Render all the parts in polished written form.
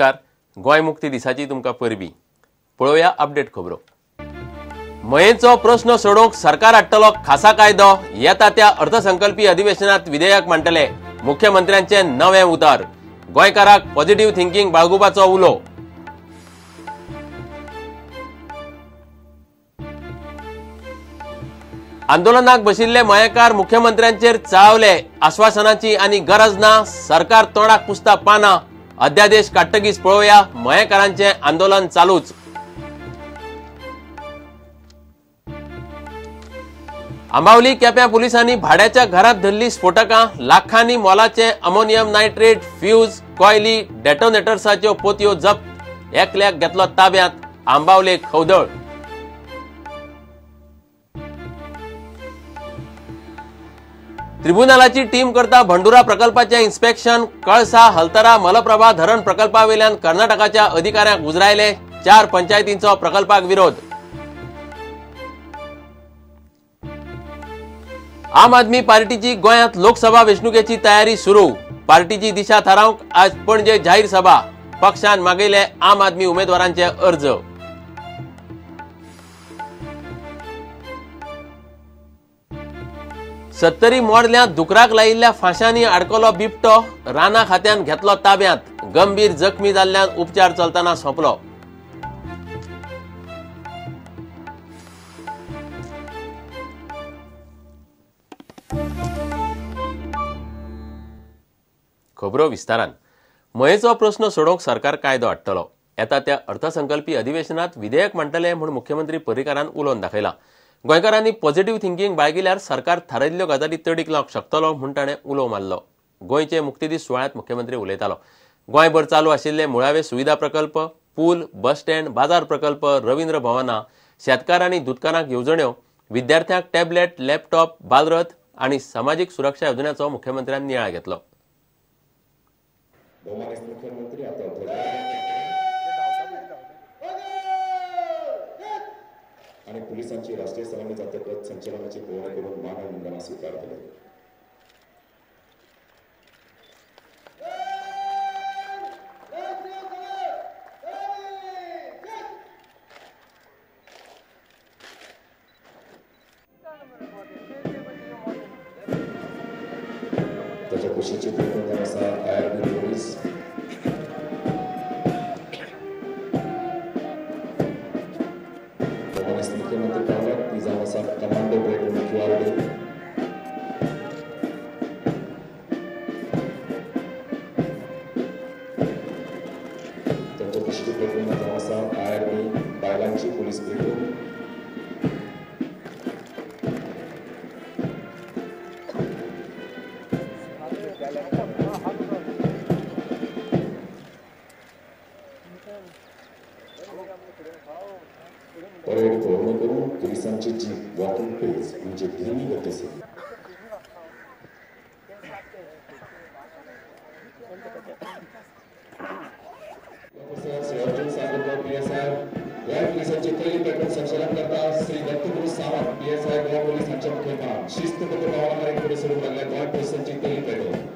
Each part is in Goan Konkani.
नमस्कार. गोंय मुक्ती दिसाची तुमकां परबी. पळोवया अपडेट खबरो. मयेंचो प्रश्न सोडोवंक सरकार हाडटलो खासा कायदो. येता त्या अर्थसंकल्पी अधिवेशनात विधेयक मांडटले. मुख्यमंत्र्यांचे नवे उतर. गोंयकाराक पॉझिटिव्ह थिंकींग बाळगुपाचो उलो. आंदोलनाक बशिल्ले मयेकार मुख्यमंत्र्यांचेर चाळवले. आश्वासनाची आनी गरज ना. सरकार तोंडाक पुसता पानां. अध्यादेश काडटकीच पळोवया मयेकारांचें आंदोलन चालूच. आंबावली केप्यां पुलिसांनी भाड्याच्या घरांत धरली स्फोटकां. लाखांनी मोलाचे अमोनियम नायट्रेट, फ्यूज, कॉयली, डेटोनेटर्साच्यो पोतयो जप्त. एकल्याक घेतलो ताब्यांत. आंबावले खवदळ. त्रिबुनालाची टीम करता भंडुरा प्रकल्पाचें इन्स्पेक्शन. कळसा हलतरा मलप्रभा धरण प्रकल्पावेल्यान कर्नाटकाच्या अधिकाऱ्यांक उजरायले. 4 पंचायतींचो प्रकल्पाक विरोध. आम आदमी पार्टीची गोंयांत लोकसभा वेंचणुकेची तयारी सुरू. पार्टीची दिशा थारावंक आज पणजे जाहीर सभा. पक्षान मागयले आम आदमी उमेदवारांचे अर्ज. सत्तरी मोडल्यांत दुकराक लायिल्ल्या फांशांनी आडकलो बिबटो. राना खात्यान घेतलो ताब्यांत. गंभीर जखमी जाल्ल्यान उपचार चलतना सोंपलो. खबरो विस्तारान. मयेचो प्रश्न सोडोवंक सरकार कायदो हाडटलो. येता त्या अर्थसंकल्पी अधिवेशनात विधेयक मांडटले म्हूण मुख्यमंत्री पर्रीकारान उलोवन दाखयला. गोंयकारांनी पॉझिटिव्ह थिंकींग बाळगिल्यार सरकार थारायिल्ल्यो गजाली तडीक लावंक शकतलो म्हूण ताणें उलो मारलो. गोंयचे मुक्तीदीस सुवाळ्यांत मुख्यमंत्री उलयतालो. गोंयभर चालू आशिल्ले मुळावे सुविधा प्रकल्प, पूल, बस स्टँड, बाजार प्रकल्प, रवींद्र भवनां, शेतकार आनी दुदकारांक येवजण्यो, विद्यार्थ्यांक टॅबलेट, लॅपटॉप, बालरथ आनी समाजीक सुरक्षा येवजण्याचो मुख्यमंत्र्यान नियाळ घेतलो. आणि पोलिसांची राष्ट्रीय सलामी जातकच संचलनाची पळोवणी करून मान वंदना स्वीकारतले. त्याच्या कुशीची प्लेटून असा आयआरबी पोलीस. मुख्यमंत्री पावल्यात ती जावन आसा कमांडो प्लेटून क्यूआरडी. त्यांच्या कुशीची प्लेटून जावन आसा आयआरबी बायलांची पोलीस प्लेटून. परेड पळोवणी करून पोलिसांची जीप वॉकिंग पेज म्हणजे धीमी गतीसे. श्री अर्जुन सागरकर पीएसआय गोंय पोलिसांची पयली प्लेटून संचलन करता श्री दत्तगुरू सावंत पीएसआय गोवा पोलीस हांच्या मुखेलपणान शिस्तबद्ध पावलां मारीत फुडें सरूंक लागल्या गोंय पोलिसांची पयली प्लेटून.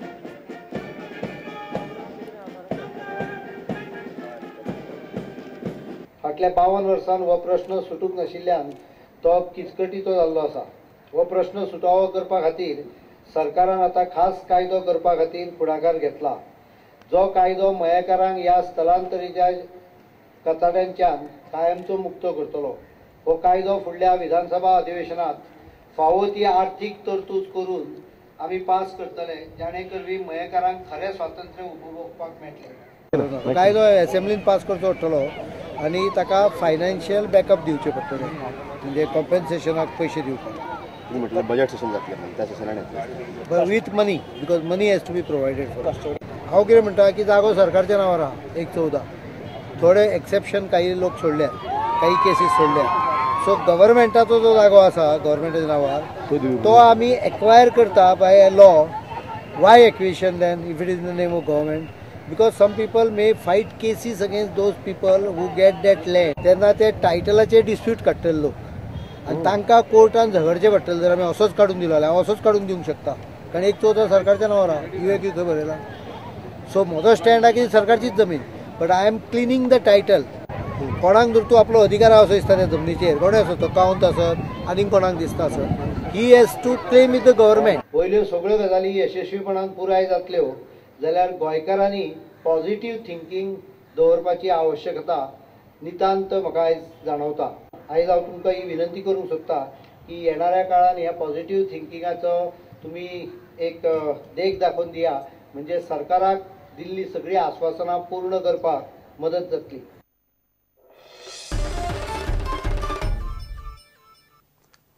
फाटल्या 52 वर्सान हो प्रश्न सुटूंक नाशिल्ल्यान तो किचकटीचो जाल्लो आसा. हो प्रश्न सुटावो करपा खातीर सरकारान आतां खास कायदो करपा खातीर फुडाकार घेतला. जो कायदो मयेकारांक ह्या स्थलांतरीच्या कचाट्यांच्यान कायमचो मुक्त करतलो. हो कायदो फुडल्या विधानसभा अधिवेशनात फावो ती आर्थीक तरतूद करून आमी पास करतले, जाणे करवी मयेकारांक खरें स्वातंत्र्य उपभोगपाक मेळटलें. कायदो एसेंब्लीन पास करचो पडटलो आनी ताका फायनान्शियल बॅकअप दिवचें पडटलें, म्हणजे कॉम्पेन्सेशनाक पयशे दिवपाक. म्हटलं बजेट सेशन जातलें त्या सेशनान येतलें with money, because money has to be provided for. हांव कितें म्हणटा की जागो सरकारच्या नांवार आहा 114. थोडे एक्सेप्शन काही लोक सोडल्या, काही केसीस सोडल्या. सो गव्हर्मेंटाचो जो जागो आसा गव्हर्मेंटाच्या नांवार तो आमी एक्वायर करता by a law. Why acquisition then if it is in the name of government? Because some people may fight cases against those people who get that land. तेन्ना ते टायटलाचे डिस्प्यूट काडटले लोक आनी तांकां कोर्टान झगडचें पडटलें. जर आमी असोच काडून दिलो जाल्यार हांव असोच काडून दिवंक शकता, कारण 114 सरकारच्या नांवार आहा, युएक्यू खंय बरयला. सो म्हजो स्टँड आहा की सरकारचीच जमीन, But I am cleaning the title. कोणाक जर तूं आपलो अधिकार आसा दिसता त्या जमनीचेर, कोणूय आसत, तो कावंत आसत आनीक कोणाक दिसता आसत, he has to claim with the government. वयल्यो सगळ्यो गजाली यशस्वीपणान पुराय जातल्यो जाल्यार गोंयकारांनी पॉझिटिव्ह थिंकींग दवरपाची आवश्यकता नितांत म्हाका आयज जाणवता. आयज हांव तुमकां ही विनंती करूंक सोदता की येणाऱ्या काळान ह्या पॉझिटिव्ह थिंकिंगाचो तुमी एक देख दाखोवन दिया, म्हणजे सरकाराक दिल्ली सगळीं आस्वासनां पूर्ण करपाक मदत जातली.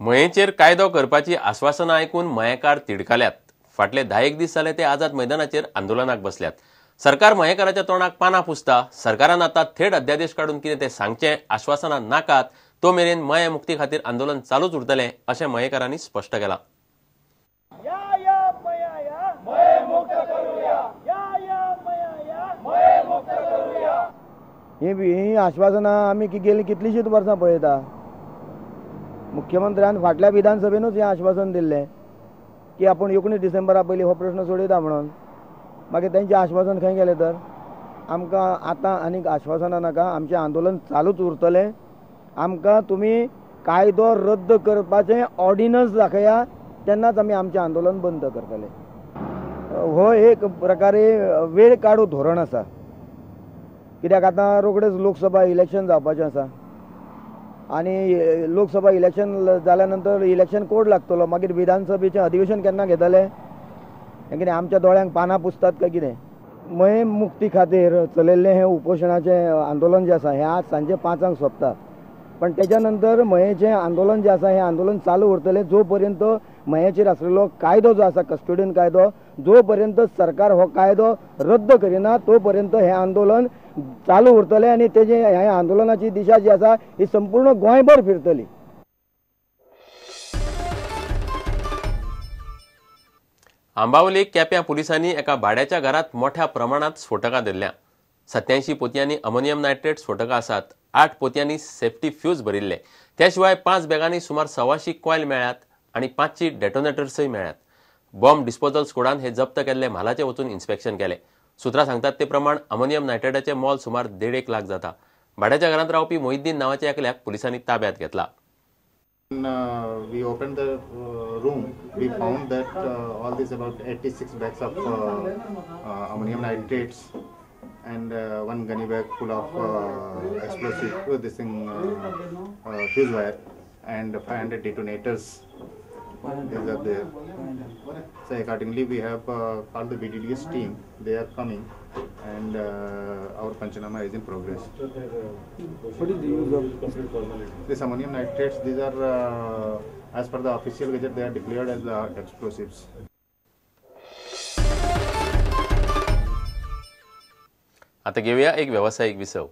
मयेचेर कायदो करपाची आस्वासनां आयकून मयेकार तिडकाल्यात. फाटले 10 दीस जाले ते आझाद मैदानाचेर आंदोलनाक बसल्यात. सरकार मयेकाराच्या तोंडाक पानां पुसता. सरकारान आतां थेट अध्यादेश काडून कितें तें सांगचें, आश्वासनां नाकात तो मेरेन मये मुक्ती खातीर आंदोलन चालूच उरतलें अशें मयेकारांनी स्पश्ट केलां. ही आश्वासनां आमी गेलीं कितलींशींच वर्सां पळयता. मुख्यमंत्र्यान फाटल्या विधानसभेनूच हें आश्वासन दिल्लें की आपूण 19 डिसेंबरा पयलीं हो प्रश्न सोडयता म्हणून. मागीर तेंचें आश्वासन खंय गेलें तर? आमकां आतां आनीक आश्वासनां नाका, आमचें आंदोलन चालूच उरतलें. आमकां तुमी कायदो रद्द करपाचें ऑर्डिनन्स दाखया, तेन्नाच आमी आमचें आंदोलन बंद करतले. हो एक प्रकारे वेळ काडू धोरण आसा, कित्याक आतां रोखडेच लोकसभा इलेक्शन जावपाचें आसा आनी लोकसभा इलेक्शन जाल्या नंतर इलेक्शन कोड लागतलो, मागीर विधानसभेचें अधिवेशन केन्ना घेतले? हें कितें आमच्या दोळ्यांक पानां पुसतात काय कितें? मये मुक्ती खातीर चलयल्लें हें उपोशणाचें आंदोलन जें आसा हें आज सांजे 5 सोंपता, पण तेच्या नंतर मयेचें आंदोलन जें आसा हें आंदोलन चालू उरतलें जो पर्यंत मयेचेर आसलेलो कायदो जो आसा, कस्टोडियन कायदो, जो पर्यंत सरकार हो कायदो रद्द करिना तो पर्यंत हें आंदोलन चालू उरतलें आनी तेजें ह्या आंदोलनाची दिशा जी आसा ही संपूर्ण गोंयभर फिरतली. आंबावले केप्यां पुलिसांनी एका भाड्याच्या घरांत मोठ्या प्रमाणात स्फोटकां धरल्या. 87 पोतयांनी अमोनियम नायट्रेट स्फोटकां आसात. 8 पोतयांनी सेफ्टी फ्यूज भरिल्ले. त्या शिवाय 5 बॅगांनी सुमार 125 कॉयल मेळ्ळ्यात आनी 5 डेटोनेटर्सय मेळ्ळ्यात. बॉम्ब डिस्पोजल स्क्वॉडान हे जप्त केल्ले म्हालाचे वचून इन्स्पेक्शन केलें. सुत्रां सांगतात ते प्रमाण अमोनियम नायट्रेटाचें मोल सुमार 1.5 लाख जाता. भाड्याच्या घरांत रावपी मोहिद्दीन नांवाच्या एकल्याक पुलिसांनी ताब्यात घेतला. We opened the room, we found that all these about 86 bags of ammonium nitrates and one gunny bag full of explosive, this thing, fuse wire and 500 detonators. These are there. So accordingly we have called the BDDS team. They are coming and our panchanama is in progress. What is the use of this ammonium nitrates? These are as per the official gazette, they are declared as explosives. आता घेऊया एक व्यावसायिक विसव.